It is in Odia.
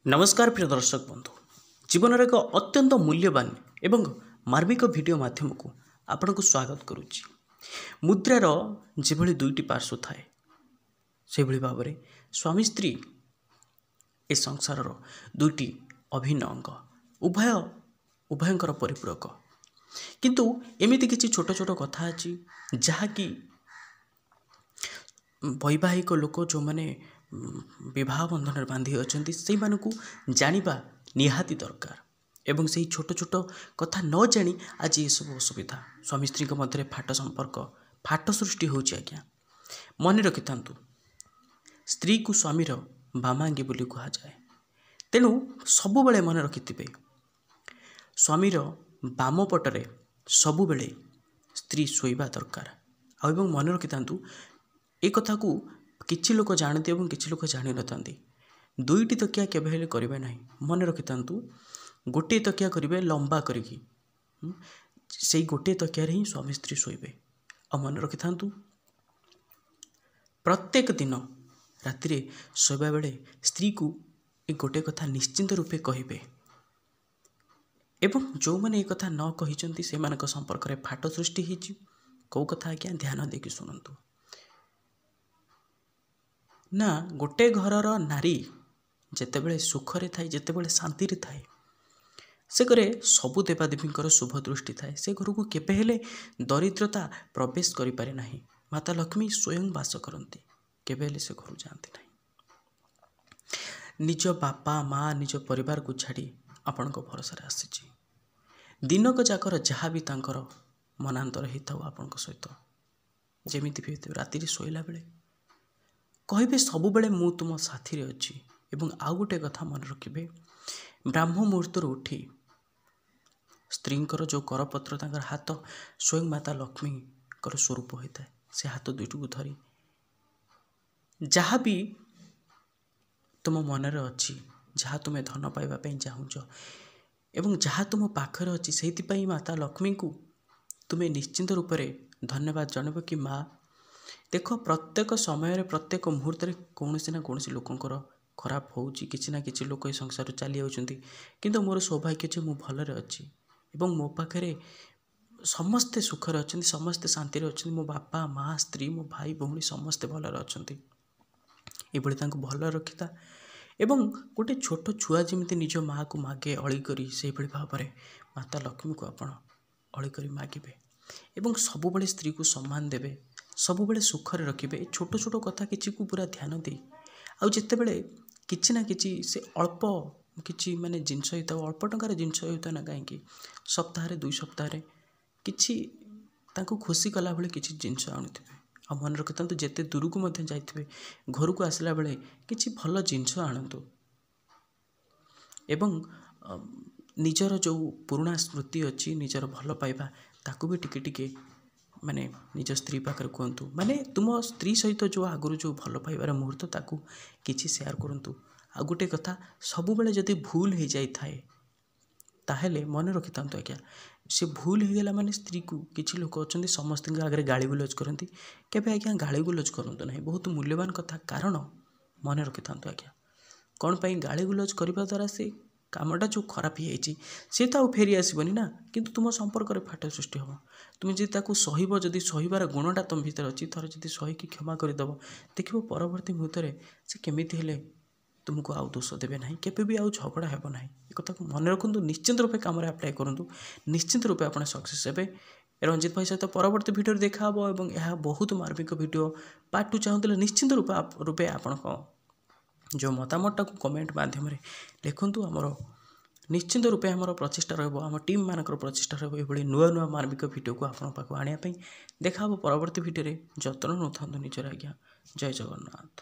ନମସ୍କାର ପ୍ରିୟ ଦର୍ଶକ ବନ୍ଧୁ, ଜୀବନର ଏକ ଅତ୍ୟନ୍ତ ମୂଲ୍ୟବାନ ଏବଂ ମାର୍ମିକ ଭିଡ଼ିଓ ମାଧ୍ୟମକୁ ଆପଣଙ୍କୁ ସ୍ୱାଗତ କରୁଛି। ମୁଦ୍ରାର ଯେଭଳି ଦୁଇଟି ପାର୍ଶ୍ୱ ଥାଏ, ସେଭଳି ଭାବରେ ସ୍ୱାମୀ ସ୍ତ୍ରୀ ଏ ସଂସାରର ଦୁଇଟି ଅଭିନ୍ନ ଅଙ୍ଗ, ଉଭୟ ଉଭୟଙ୍କର ପରିପୂରକ। କିନ୍ତୁ ଏମିତି କିଛି ଛୋଟ ଛୋଟ କଥା ଅଛି ଯାହାକି ବୈବାହିକ ଲୋକ, ଯେଉଁମାନେ ବିବାହ ବନ୍ଧନରେ ବାନ୍ଧି ଅଛନ୍ତି, ସେଇମାନଙ୍କୁ ଜାଣିବା ନିହାତି ଦରକାର। ଏବଂ ସେହି ଛୋଟ ଛୋଟ କଥା ନ ଜାଣି ଆଜି ଏସବୁ ଅସୁବିଧା, ସ୍ୱାମୀ ସ୍ତ୍ରୀଙ୍କ ମଧ୍ୟରେ ଫାଟ ସମ୍ପର୍କ, ଫାଟ ସୃଷ୍ଟି ହେଉଛି। ଆଜ୍ଞା ମନେ ରଖିଥାନ୍ତୁ, ସ୍ତ୍ରୀକୁ ସ୍ୱାମୀର ବାମାଙ୍ଗୀ ବୋଲି କୁହାଯାଏ। ତେଣୁ ସବୁବେଳେ ମନେ ରଖିଥିବେ, ସ୍ୱାମୀର ବାମ ପଟରେ ସବୁବେଳେ ସ୍ତ୍ରୀ ଶୋଇବା ଦରକାର। ଆଉ ଏବଂ ମନେ ରଖିଥାନ୍ତୁ, ଏ କଥାକୁ କିଛି ଲୋକ ଜାଣନ୍ତି ଏବଂ କିଛି ଲୋକ ଜାଣିନଥାନ୍ତି। ଦୁଇଟି ତକିଆ କେବେ ହେଲେ କରିବେ ନାହିଁ। ମନେ ରଖିଥାନ୍ତୁ, ଗୋଟିଏ ତକିଆ କରିବେ ଲମ୍ବା କରିକି, ସେଇ ଗୋଟିଏ ତକିଆରେ ହିଁ ସ୍ୱାମୀ ସ୍ତ୍ରୀ ଶୋଇବେ। ଆଉ ମନେ ରଖିଥାନ୍ତୁ, ପ୍ରତ୍ୟେକ ଦିନ ରାତିରେ ଶୋଇବା ବେଳେ ସ୍ତ୍ରୀକୁ ଏ ଗୋଟିଏ କଥା ନିଶ୍ଚିନ୍ତ ରୂପେ କହିବେ। ଏବଂ ଯେଉଁମାନେ ଏ କଥା ନ କହିଛନ୍ତି, ସେମାନଙ୍କ ସମ୍ପର୍କରେ ଫାଟ ସୃଷ୍ଟି ହେଇଛି। କେଉଁ କଥା ଆଜ୍ଞା? ଧ୍ୟାନ ଦେଇକି ଶୁଣନ୍ତୁ ନା। ଗୋଟେ ଘରର ନାରୀ ଯେତେବେଳେ ସୁଖରେ ଥାଏ, ଯେତେବେଳେ ଶାନ୍ତିରେ ଥାଏ, ସେ ଘରେ ସବୁ ଦେବାଦେବୀଙ୍କର ଶୁଭ ଦୃଷ୍ଟି ଥାଏ। ସେ ଘରକୁ କେବେ ହେଲେ ଦରିଦ୍ରତା ପ୍ରବେଶ କରିପାରେ ନାହିଁ। ମାତା ଲକ୍ଷ୍ମୀ ସ୍ୱୟଂ ବାସ କରନ୍ତି, କେବେ ହେଲେ ସେ ଘରୁ ଯାଆନ୍ତି ନାହିଁ। ନିଜ ବାପା ମା, ନିଜ ପରିବାରକୁ ଛାଡ଼ି ଆପଣଙ୍କ ଭରସାରେ ଆସିଛି। ଦିନକ ଯାକର ଯାହା ବି ତାଙ୍କର ମନାନ୍ତର ହେଇଥାଉ ଆପଣଙ୍କ ସହିତ, ଯେମିତି ବି ହେଇଥାଉ, ରାତିରେ ଶୋଇଲା ବେଳେ କହିବେ, ସବୁବେଳେ ମୁଁ ତୁମ ସାଥିରେ ଅଛି। ଏବଂ ଆଉ ଗୋଟେ କଥା ମନେ ରଖିବେ, ବ୍ରାହ୍ମ ମୁହୂର୍ତ୍ତରୁ ଉଠି ସ୍ତ୍ରୀଙ୍କର ଯେଉଁ କରପତ୍ର, ତାଙ୍କର ହାତ ସ୍ୱୟଂ ମାତା ଲକ୍ଷ୍ମୀଙ୍କର ସ୍ୱରୂପ ହୋଇଥାଏ। ସେ ହାତ ଦୁଇଟିକୁ ଧରି ଯାହା ବି ତୁମ ମନରେ ଅଛି, ଯାହା ତୁମେ ଧନ ପାଇବା ପାଇଁ ଚାହୁଁଛ ଏବଂ ଯାହା ତୁମ ପାଖରେ ଅଛି, ସେଇଥିପାଇଁ ମାତା ଲକ୍ଷ୍ମୀଙ୍କୁ ତୁମେ ନିଶ୍ଚିନ୍ତ ରୂପରେ ଧନ୍ୟବାଦ ଜଣାଇବ କି ମା ଦେଖ, ପ୍ରତ୍ୟେକ ସମୟରେ ପ୍ରତ୍ୟେକ ମୁହୂର୍ତ୍ତରେ କୌଣସି ନା କୌଣସି ଲୋକଙ୍କର ଖରାପ ହେଉଛି, କିଛି ନା କିଛି ଲୋକ ଏ ସଂସାରରୁ ଚାଲି ଯାଉଛନ୍ତି, କିନ୍ତୁ ମୋର ସୌଭାଗ୍ୟ ଯେ ମୁଁ ଭଲରେ ଅଛି ଏବଂ ମୋ ପାଖରେ ସମସ୍ତେ ସୁଖରେ ଅଛନ୍ତି, ସମସ୍ତେ ଶାନ୍ତିରେ ଅଛନ୍ତି। ମୋ ବାପା ମା, ସ୍ତ୍ରୀ, ମୋ ଭାଇ ଭଉଣୀ ସମସ୍ତେ ଭଲରେ ଅଛନ୍ତି। ଏଭଳି ତାଙ୍କୁ ଭଲରେ ରଖିଥା। ଏବଂ ଗୋଟେ ଛୋଟ ଛୁଆ ଯେମିତି ନିଜ ମାଆକୁ ମାଗେ ଅଳି କରି, ସେଇଭଳି ଭାବରେ ମାତା ଲକ୍ଷ୍ମୀକୁ ଆପଣ ଅଳି କରି ମାଗିବେ ଏବଂ ସବୁବେଳେ ସ୍ତ୍ରୀକୁ ସମ୍ମାନ ଦେବେ, ସବୁବେଳେ ସୁଖରେ ରଖିବେ। ଏ ଛୋଟ ଛୋଟ କଥା କିଛିକୁ ପୁରା ଧ୍ୟାନ ଦେଇ, ଆଉ ଯେତେବେଳେ କିଛି ନା କିଛି ସେ ଅଳ୍ପ କିଛି ମାନେ ଜିନିଷ ହେଇଥାଉ, ଅଳ୍ପ ଟଙ୍କାର ଜିନିଷ ହେଉଥାଉ ନା କାହିଁକି, ସପ୍ତାହରେ 2 ସପ୍ତାହରେ କିଛି ତାଙ୍କୁ ଖୁସି କଲା ଭଳି କିଛି ଜିନିଷ ଆଣୁଥିବେ। ଆଉ ମନେ ରଖିଥାନ୍ତୁ, ଯେତେ ଦୂରକୁ ମଧ୍ୟ ଯାଇଥିବେ, ଘରକୁ ଆସିଲା ବେଳେ କିଛି ଭଲ ଜିନିଷ ଆଣନ୍ତୁ। ଏବଂ ନିଜର ଯେଉଁ ପୁରୁଣା ସ୍ମୃତି ଅଛି, ନିଜର ଭଲ ପାଇବା, ତାକୁ ବି ଟିକେ ଟିକେ ମାନେ ନିଜ ସ୍ତ୍ରୀ ପାଖରେ କୁହନ୍ତୁ। ମାନେ ତୁମ ସ୍ତ୍ରୀ ସହିତ ଯେଉଁ ଆଗରୁ ଯେଉଁ ଭଲ ପାଇବାର ମୁହୂର୍ତ୍ତ, ତାକୁ କିଛି ସେୟାର କରନ୍ତୁ। ଆଉ ଗୋଟେ କଥା, ସବୁବେଳେ ଯଦି ଭୁଲ ହେଇଯାଇଥାଏ, ତାହେଲେ ମନେ ରଖିଥାନ୍ତୁ ଆଜ୍ଞା, ସେ ଭୁଲ ହେଇଗଲା ମାନେ ସ୍ତ୍ରୀକୁ କିଛି ଲୋକ ଅଛନ୍ତି ସମସ୍ତଙ୍କ ଆଗରେ ଗାଳି ଗୁଲଜ କରନ୍ତି। କେବେ ଆଜ୍ଞା ଗାଳି ଗୁଲଜ କରନ୍ତୁ ନାହିଁ, ବହୁତ ମୂଲ୍ୟବାନ କଥା। କାରଣ ମନେ ରଖିଥାନ୍ତୁ ଆଜ୍ଞା, କ'ଣ ପାଇଁ ଗାଳି ଗୁଲଜ କରିବା ଦ୍ୱାରା ସେ କାମଟା ଯେଉଁ ଖରାପ ହେଇଯାଇଛି ସେ ତ ଆଉ ଫେରି ଆସିବନି ନା, କିନ୍ତୁ ତୁମ ସମ୍ପର୍କରେ ଫାଟ ସୃଷ୍ଟି ହେବ। ତୁମେ ଯଦି ତାକୁ ସହିବ, ଯଦି ସହିବାର ଗୁଣଟା ତୁମ ଭିତରେ ଅଛି, ଥରେ ଯଦି ସହିକି କ୍ଷମା କରିଦେବ, ଦେଖିବ ପରବର୍ତ୍ତୀ ମୁହୂର୍ତ୍ତରେ ସେ କେମିତି ହେଲେ ତୁମକୁ ଆଉ ଦୋଷ ଦେବେ ନାହିଁ, କେବେ ବି ଆଉ ଝଗଡ଼ା ହେବ ନାହିଁ। ଏ କଥାକୁ ମନେ ରଖନ୍ତୁ, ନିଶ୍ଚିନ୍ତ ରୂପେ କାମରେ ଆପ୍ଲାଏ କରନ୍ତୁ, ନିଶ୍ଚିନ୍ତ ରୂପେ ଆପଣ ସକ୍ସେସ୍ ହେବେ। ରଞ୍ଜିତ ଭାଇ ସହିତ ପରବର୍ତ୍ତୀ ଭିଡ଼ିଓରେ ଦେଖାହେବ ଏବଂ ଏହା ବହୁତ ମାର୍ମିକ ଭିଡ଼ିଓ। ପାର୍ଟ 2 ଚାହୁଁଥିଲେ ନିଶ୍ଚିନ୍ତ ରୂପେ ଆପଣଙ୍କ ଯେଉଁ ମତାମତଟାକୁ କମେଣ୍ଟ ମାଧ୍ୟମରେ ଲେଖନ୍ତୁ। ଆମର ନିଶ୍ଚିନ୍ତ ରୂପେ ଆମର ପ୍ରଚେଷ୍ଟା ରହିବ, ଆମ ଟିମ୍ ମାନଙ୍କର ପ୍ରଚେଷ୍ଟା ରହିବ ଏଭଳି ନୂଆ ନୂଆ ମାର୍ମିକ ଭିଡ଼ିଓକୁ ଆପଣଙ୍କ ପାଖକୁ ଆଣିବା ପାଇଁ। ଦେଖା ହେବ ପରବର୍ତ୍ତୀ ଭିଡ଼ିଓରେ। ଯତ୍ନ ନେଉଥାନ୍ତୁ ନିଜର ଆଜ୍ଞା। ଜୟ ଜଗନ୍ନାଥ।